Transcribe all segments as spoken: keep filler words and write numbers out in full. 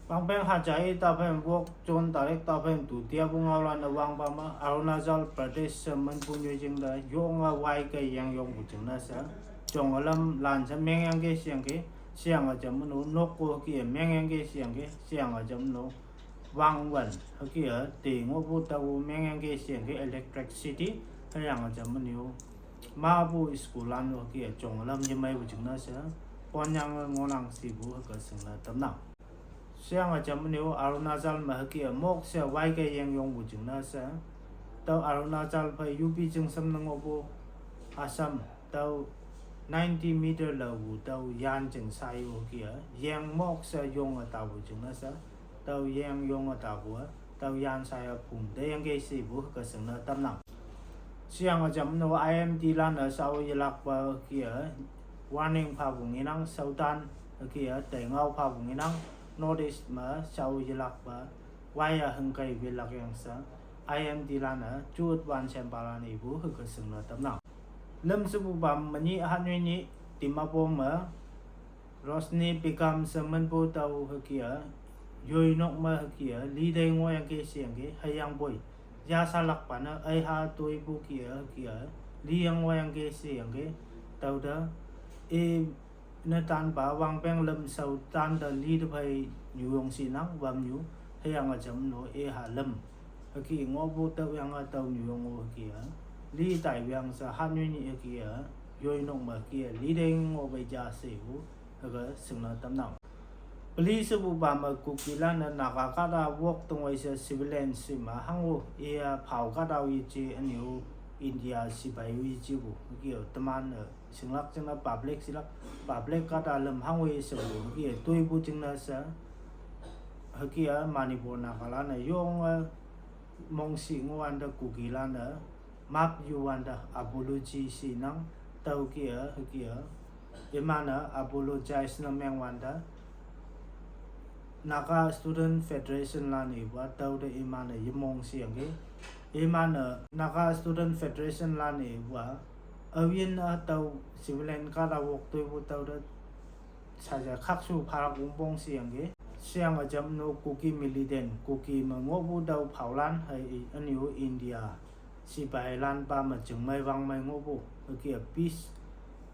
Wangpeng haja-i taphei wok June tarik taphei tu tiapu ngaolan-e wangpa me Arunachal Pradesh she minpu nyoijing te yonge waike yengyongpu jingne she, jong ülam lan she mengyangki sheyangki, sheyange jam no nokpu hüke mengyangki sheyangki, sheyange jam no wangwan hüke-e te ngohpu tao mengyangki sheyangki electricity, hüyange jam no mapu school lan hüke-e jong ülam yemeipu jingne she, ponyange ngohnang shepu hüke shingne tamnang. Sheyange jam no Arunachal me hüke-e mok she waike yengyongpu jingne she, tüo Arunachal phei U P jingsam ne ngohpu Assam, tüo ninety meter laopu tüo yan jing shaiyo hüke-e yeng mok she yonge tapu jingne she, tüo yeng yonge tapu-a tüo yan shaiya phung teyangki shepu hüke shingne tamnang. Sheyange jam no I M D lan-e shao yelakpa hüke-e warning phapu ngenang, shaotan hüke-e teingao phapu ngenang, North East me shao yelakpa waiya hüngkei welak yang she, I M D lan-e juut wan shempalan ipu hüke shingne tamnang. Lüm shepupa me nyih hatnyoi nyih Dimapur me Roshni Begum she minpu tao hüke-e, yoi nok me hüke-e li te ngohyangki sheyangki, hüyangpoi yashalakpa ne üiha toipu ke-e hüke-e, li yang ngohyangki sheyangki, tüote i netanpa wangpeng lüm shaotan te li te phei nyuyong shinang wamnyu, hüyange jam no iha lüm hüke ngohpu tüoyange tao nyuyong-o hüke-e, li tai wang she hatnyoi nyih hüke-e, yoi nok me hüke-e li te ngohpei ja shepu hüke shingne tamnang. Peli shepupa me Kuki lan-e Naga kahta wok tongwei she civilian shi me hango iya phao kahtao yeje ünyu India sipai-o yejepu hüke-e teman-e shinglak jingne public shilak, public kahta lüm hango yeshingpu hüke-e toipu jingne she, hüke-e Manipur Nagalan-e yonge mongshih ngohwante Kukilan-e map yuwante apology shinang, tüoke-e hüke-e iman-e apologize ne mengwante Naga Student Federation lan-e ipu-a tüote iman-e yemong sheyangki, iman-e Naga Student Federation lan-e ipu-a aoyin-a tüo civilian kahta wok toipu tüote shaja khakshu phalak wongpong sheyangki, sheyange jam no Kuki militant, Kuki me ngohpu tüo phaolan hei ünyu India sipailan pa me chingmei wangmei ngohpu hüke-e peace,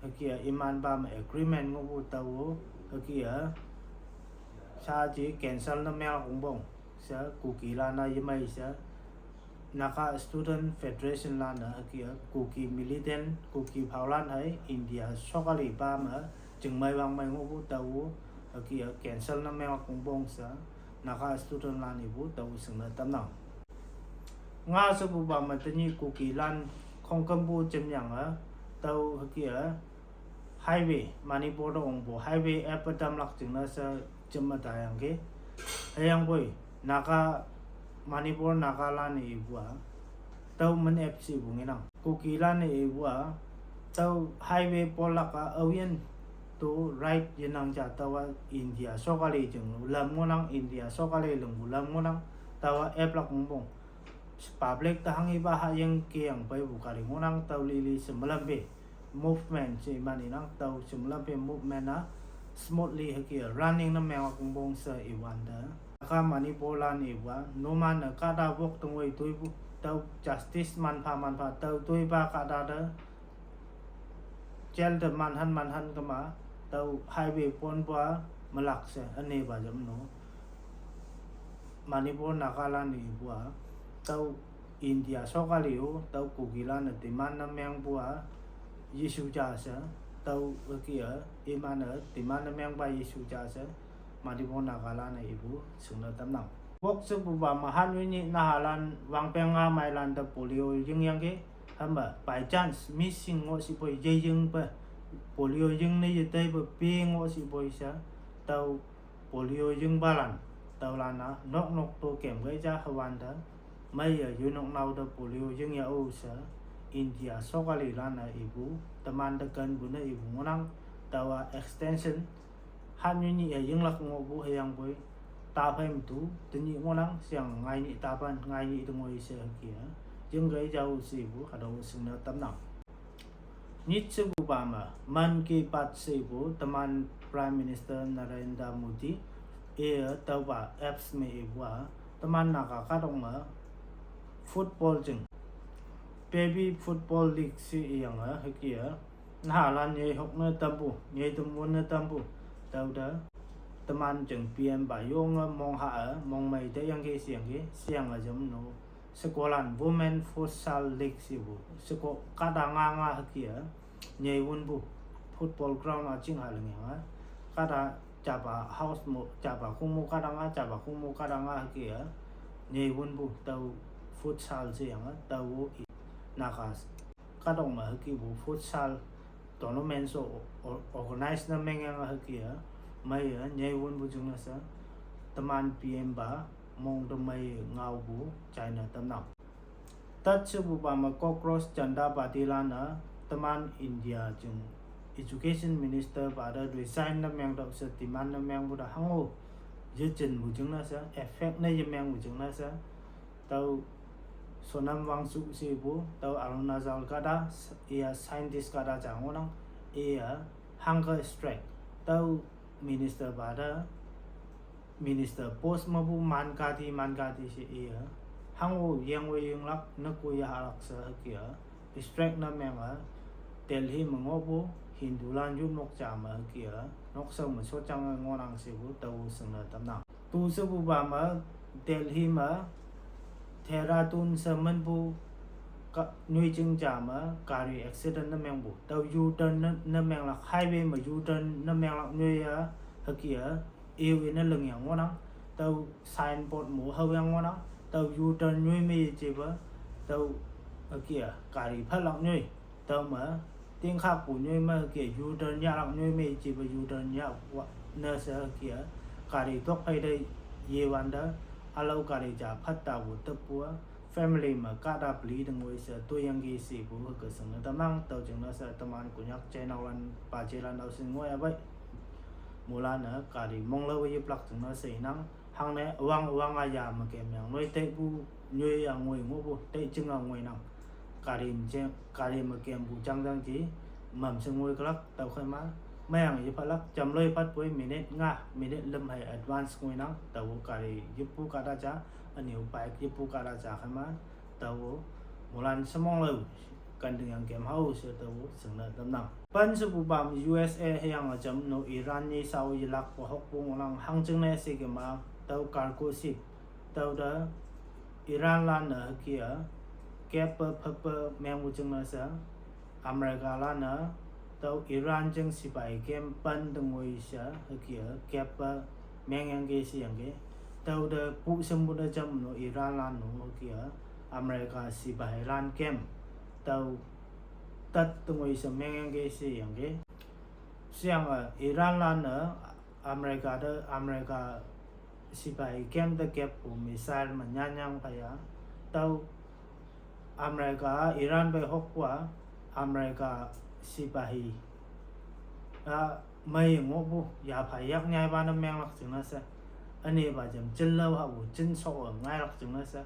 hüke-e iman pa me agreement ngohpu tao-o hüke-e shaji cancel ne menglak wongpong she Kukilan-a yemei she Naga Student Federation lan-e hüke-e Kuki militant, Kuki phaolan hei India sokali pa me chingmei wangmei ngohpu tao-o hüke-e cancel ne menglak wongpong she Naga Student lan ipu tao shingne tamnang. Nga shepupa me tenyih Kukilan khongkümpu jemyange tüo hüke-e highway, Manipur te ongpu highway app-e tamlak jingne she jemme tayangki, hüyangpoi Naga, Manipur Nagalan-e ipu-a tüo min app shipu ngenang. Kukilan-e ipu-a tüo highway polak-a aoyin to right yenang ja tüowa India sokali jing lam ngohnang, India sokali lingpu lam ngohnang, tüowa applak wongpong. Public te hanghipa hahying keyang peipu kali ngohnang, tüo lili she melam pe movement she iman inang, tüo she melam pe movement-a smoothly hüke-e running ne menglak wongpong she iwante, Naga Manipurlan ipu-a numan-e kahta wok tongwei toipu tüo justice manpha manpha tüo toipa kahta te jail te manhan manhan kema, tüo highway ponpu-a melak she ünepa jam no Manipur Nagalan-e ipu-a tüo India sokali-o tüo Kukilan-e demand ne mengpu-a yeshu ja she, tüo hüke-e iman-e demand ne mengpa yeshu ja she Manipur Nagalan-e ipu shingne tamnang. Wok shepupa me hatnyoi nyih nahalan wangpeng nga meilan te polio yingyangki, hüme by chance missing ngohshihpoi yeyingpe, polio ying ne yeteipe pe ngohshihpoi she, tüo polio yingpalan, tüolan-a nok nok to kemkei ja hüwante, meiye yoi nok nao te polio ying ya-o she, India sokalilan-e ipu, teman te kenpu ne ipu ngohnang, taowa extension hatnyoi nyih-e yinglak ngohpu hüyangpoi, taphei me tu tenyih ngohnang, sheyange ngai nyih tapan, ngai nyih te ngoi she hüke-a yingkei ja-o shepu hatüo shingne tamnang. Nyit shepupa me Mann Ki Baat shepu teman Prime Minister Narendra Modi Iye tüopa apps me ipu-a, teman Naga kahtok me football jing, Baby Football League she iyange hüke-a, nahalan nyei hokne tampu, nyei tam wonne tampu, tüote teman jing P M pa yonge mong ha-e mongmei teyangki sheyangki, sheyange jam no, shekolan Women Futsal League shepu, sheko kahta nga nga hüke-a, nyei wünpu, football ground-a ching ha lingyange, kahta japa house mo, japa khongmo kahta nga, japa khongmo kahta nga hüke-a, nyei wünpu tüo futsal sheyange, tao i, Naga kahtok me hükepu futsal tournament so o-, organize ne mengyange hüke-a, meiye nyei wünpu jingne she, teman P M pa mong te mei ngaopu china tamnang. Tat shepupa me Congress Janata Party lan-e, teman India jing Education Minister pa te resign ne meng tüo she demand ne mengpu te hango, yejinpu jingne she, effect ne yemengpu jingne she, tüo Sonam Wangchuk shepu, tüo Arunachal kahta, iya scientist kahta ja ngohnang, iya hunger strike, tüo minister pa te, minister post mepu man kati, man kati she iye, hango yengwe yenglak, nükoi yahlak she hüke-a, strike ne menge, Delhi me ngohpu, Hindulan yopnok ja me hüke-a, nokshao me shotyange ngohnang shepu, tao shingne tamnang. Tu shepupa me, Delhi me, Dehradun she minpu, ka-, nyoijing ja me, gari accident ne mengpu, tüo U-turn ne, ne menglak, highway me U-turn ne menglak nyoi-a, hüke-a, iu ine lingyang ngohnang, tüo signboard mo haoyang ngohnang, tüo U-turn nyoi me yejepa, tüo, hüke-a, gari phalak nyoi, tüome, tingkhakpu nyoi me hüke-a, U-turn yahlak nyoi me yejepa U-turn yah wa, ne she hüke-a, gari tok phei te yewante, ülao gari ja phat tapu teppu-a, family me kahta peli te ngoi she toiyangki shepu hüke shingne tamnang. Tüo jingne she teman Konyak jeiheinaolan, pajelan aoshin ngoi-a pei, moilan-e gari monglaowe yeplak jingne she inang, hangne wang wang-a ya me kemyang noi teipu, nyoi-a ngoi ngohpu, tei jing-a ngoinang. Gari me jeng, gari me kempu jangjang ji, mamshe ngoi külak, tüokhei ma, meiyange yephalak, jamloi phatpoi minute nga, minute lüm hei advance ngoinang, tao gari yeppu kahta ja, ünyu bike yeppu kahta ja khei ma, tao, moilan shemong lao, kantingyang kem hao she tao shingne tamnang. Pen shepupa me U S A hüyange jam no Iran nyi sao yelakpe hokpu ngohnang hangjingne she kema, tüo cargo ship, tüote Iranlan-e hüke-a, keppe pheppe mengpu jingne she, Americalan-e, tüo Iran jing sipai camp pen te ngoi she hüke-a, keppe mengyangki sheyangki, tüote pu shempu te jam no Iranlan no hüke-a, America sipailan camp, tüo tat te ngoi she mengyangki sheyangki. Sheyange Iranlan-e America te, America sipai camp te keppu missile me nyanyang phei-a, tüo America Iran pei hokpu-a, America sipai-a mei ngohpu yaphai yak nyaipa ne menglak jingne she, ünepa jam jinlao hapu jinsho-e ngailak jingne she,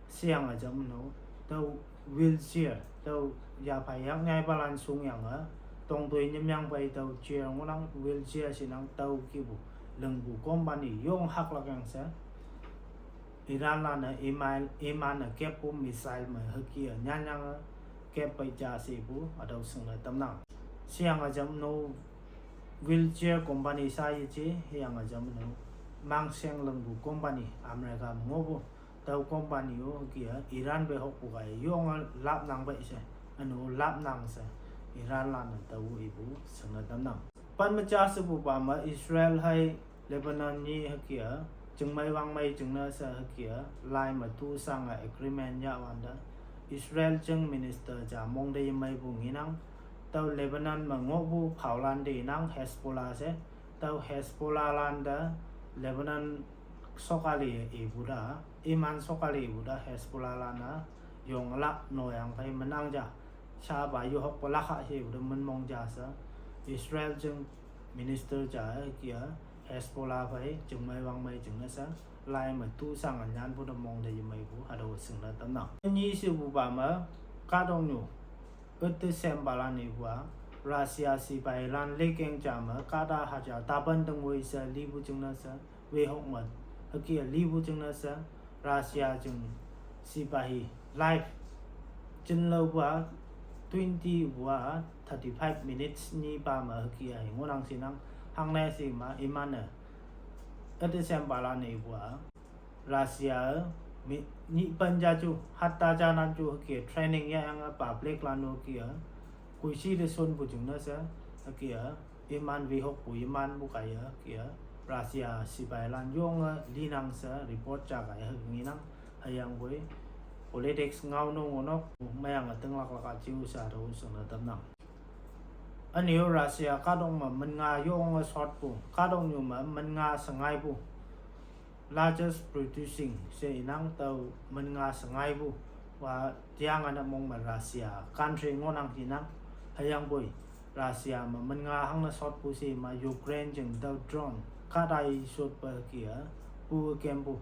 sheyange jam no, tüo wheelchair, tüo yaphai yak nyaipalan shungyange, tongtoi nyimyang pei tüo chair ngohnang, wheelchair shinang, tüo kihpu, lingpu company yong haklak yang she, Iranlan-e iman, iman-e keppu missile me hüke-a nyanyange, kep pei ja shepu hatüo shingne tamnang. Sheyange jam no, wheelchair company sha yeje, hüyange jam no, mangsheng lingpu company, America me ngohpu, tüo company-o hüke-a Iran pei hokpu kaiye yonge lapnang pei she, üno lapnang she, Iranlan-e tao ipu shingne tamnang. Pen me ja shepupa me Israel hei Lebanon nyi hüke-a, chingmei wangmei jingne she hüke-a, lai me tu shange agreement yahwante, Israel jing minister ja mong te yemeipu ngenang, tüo Lebanon me ngohpu phaolan te inang Hezbollah she, tüo Hezbollahlan te Lebanon sokali ipu ta, iman sokali ipu ta Hezbollahlan-a, yonglak noyang phei menang ja, shapa yehokpe lakha shepu te minmong ja she, Israel jing minister ja hüke-a, Hezbollah phei chingmei wangmei jingne she, lai me tu shange nyanpu te mong te yemeipu hatüo shingne tamnang. Nyi shepupa me, kahtoknyu, üte sempalan ipu-a, Russia sipailan lekeng ja me kahta haja tapan te ngoi she lipu jingne she, wehok me hüke a lipu jingne she Russia jing sipahi live jinlao pa twenty wa thirty-five minutes nyi pa me hüke a hi ngohnang shinang. Hangne she ma iman-e üte shempalan-e ipu a Russia mi, nyih pen ja ju, hatta ja nan ju hüke training yahyange public lan-o hüke a koishi te shonpu jingne she hüke a iman wehokpu imanpu kaiye hüke a Russia sipailan yonge linang she report ja kaiye hüke ngenang. Hüyangpoi politics ngao no ngohnok, meyange tinglak lak a jiu she hatüo shingne tamnang. Ünyu Russia kahtok me minnga yonge shotpu, kahtoknyu me minnga shengaipu largest producing she inang, tüo minnga shengaipu wa tiange ne mong me Russia country ngohnang shinang. Hüyangpoi Russia me minnga hangne shotpu she ma Ukraine jing tüo drone kahta i shotpe hüke a pu kempu,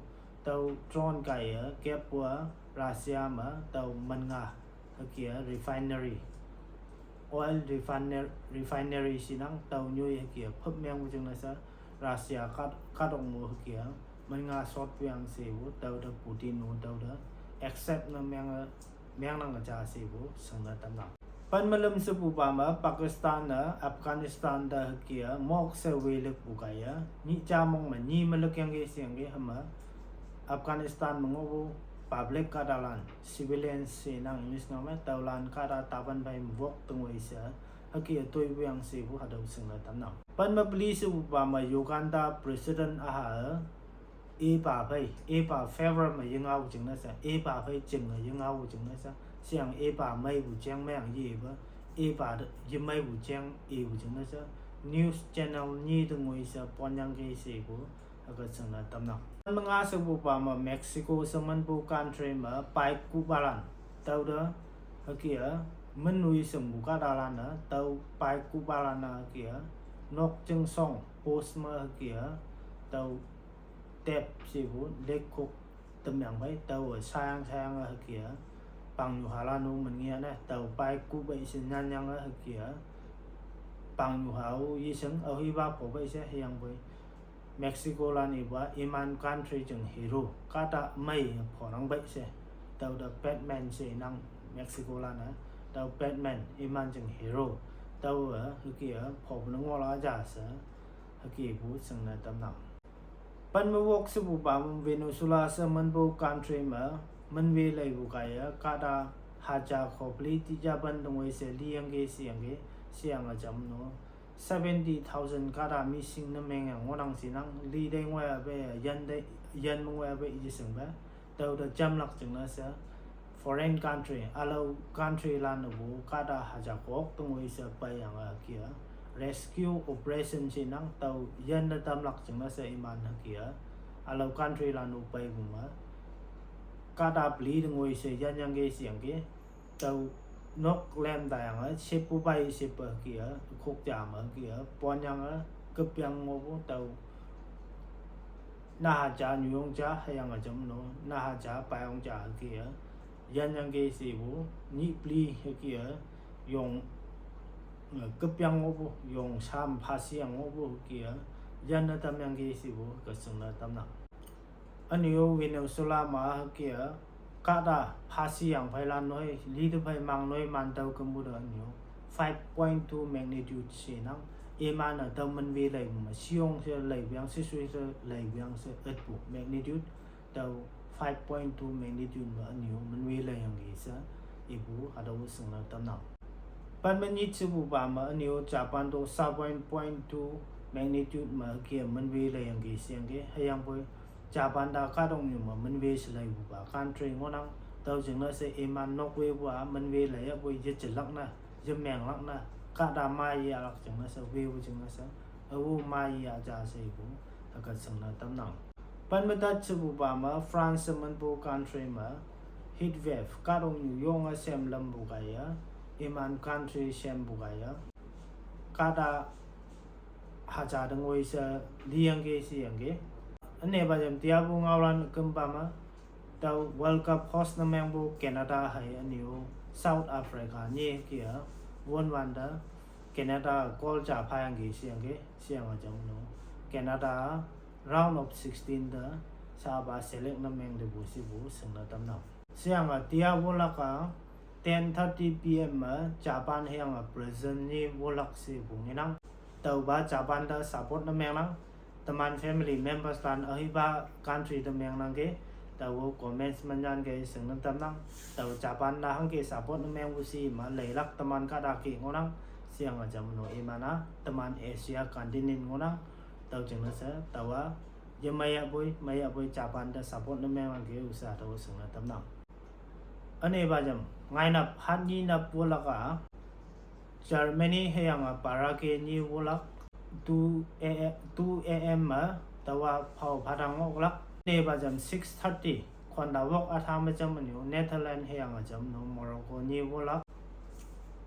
tüo drone kaiye keppu a Russia me tüo minnga hüke a refinery, oil refiner-, refinery shinang, tüo nyoi hüke a phüp mengpu jingne she Russia kahtok, kahtok mo hüke a minnga shotpu yang shepu tüote Putin-o tüote accept ne meng, mengnang ja shepu shingne tamnang. Pen me lüm shepupa me Pakistan-e Afghanistan te hüke a mok she welükpu kaiye nyih ja mong me nyi me lükyangki sheyangki hüme Afghanistan me ngohpu public kahtalan, civilians she nang English ngao me, tüolan kahta tapan phei me wok tengoi she hüke toipu yang shepu hatüo shingne tamnang. Pen me peli shepupa me Uganda President üha-e ipa phei, ipa favor me yengao jingne she, ipa phei jinge yengao jingne she, sheyange ipa meipu jeng meyang yepe, ipa yemeipu jeng ipu jingne she, news channel nyi tengoi she ponyangki shepu hüke shingne tamnang. Pen me nga shepupa me Mexico she minpu country me paikuhpalan, tüote hüke a minoi shingpu kahtalan-e tüo paikuhpalan-e hüke a nok jing shong post me hüke a tüo tap shepu lekkok temyang phei tüo sayang sayange hüke a pangnyuhalan-o min nge ne tüo paikuh pei she nyanyange hüke a pangnyuha-o yeshing aohipa pho pei she hüyangpoi Mexico lan ipu a iman country jing hero kahta mei phonang pei she, tüote Batman she nang Mexico lan-e, tüo Batman iman jing hero, tüowe hüke a phopu ne ngohlak ja she hükepu shingne tamnang. Pen me wok shepupa me Venezuela she minpu country me minwe leipu kaiye kahta haja kho peli ti ja pen tengoi she liyangki sheyangki, sheyange jam no seventy thousand kahta missing ne mengyang ngohnang shinang, li tei ngoi ape, yan tei, yan me ngoi ape yeshingpe, tüote jamlak jingne she foreign country, ülao country lan-e pu kahta haja kok tengoi she peiyange hüke a rescue operation she nang, tüo yanne tamlak jingne she iman hüke a ülao country lan-o peipu me kahta peli tengoi she yanyangki sheyangki, tüo nok lem tayange sheppu pei sheppe hüke a khok ja me hüke a ponyange küpyang ngohpu tüo naha ja nyuyong ja hüyange jam no naha ja payong ja hüke a yanyangki shepu nyih peli hüke a yong, eh, küpyang ngohpu yong sam phashiyang ngohpu hüke a yanne tamyangki shepu hüke shingne tamnang. Ünyu Venezuela me hüke a kahta phashiyang pheilan noi, lite phei mang noi man tüo kümpu te ünyu five point two magnitude she nang, iman-e tüo minwe leipu me sheyong she leipu yang, sheshui she leipu yang she ütpu magnitude, tüo five point two magnitude me ünyu minwe leiyangki she ipu hatüo shingne tamnang. Pen me nyit shepupa me ünyu Japan to seven point two magnitude me hüke minwe leiyangki sheyangki, hüyangpoi Japan te kahtoknyu me minwe she leipupa country ngohnang, tüo jingne she iman nokwepu a minwe leiyapoi yejelak ne, yemenglak ne, kahta maiyahlak jingne she wepu jingne she, ao maiya ja shepu hüke shingne tamnang. Pen me tat shepupa me France she minpu country me heat wave kahtoknyu yonge shem lampu kaiye, iman country shempu kaiye kahta haja tengoi she liyangki sheyangki. Ünepa jam tiapu ngaolan kümpa me, tüo World Cup host ne mengpu Canada hei ünyu South Africa nyi hüke a wonwante Canada goal ja phayangki sheyangki, sheyange jam no Canada round of sixteen te saba select ne meng tepu shepu shingne tamnang. Sheyange tia wolak-a ten thirty P M me Japan hüyange Brazil nyi wolak shepu ngenang. Tüopa Japan te support ne mengnang. Teman family members lan ahipa country te mengnangki, tao comments me nyanke shingne tamnang. Tao Japan te hangke support ne mengpu she me leilak teman kahta ke ngohnang. Sheyange jam no iman-a teman Asia continent ngohnang. Tüo jingne she taowa yemei yapoi, mei yapoi Japan te support ne mengnangki she tao shingne tamnang. Ünepa jam ngainap hatnyi nap wolak-a Germany hüyange Paraguay nyi wolak two A M, two A M me taowa phao phatang ngohlak. Ünepa jam six thirty khonta wok üta me jam no Netherlands hüyange jam no Morocco nyi wolak.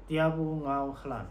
Tiapu ngao halan.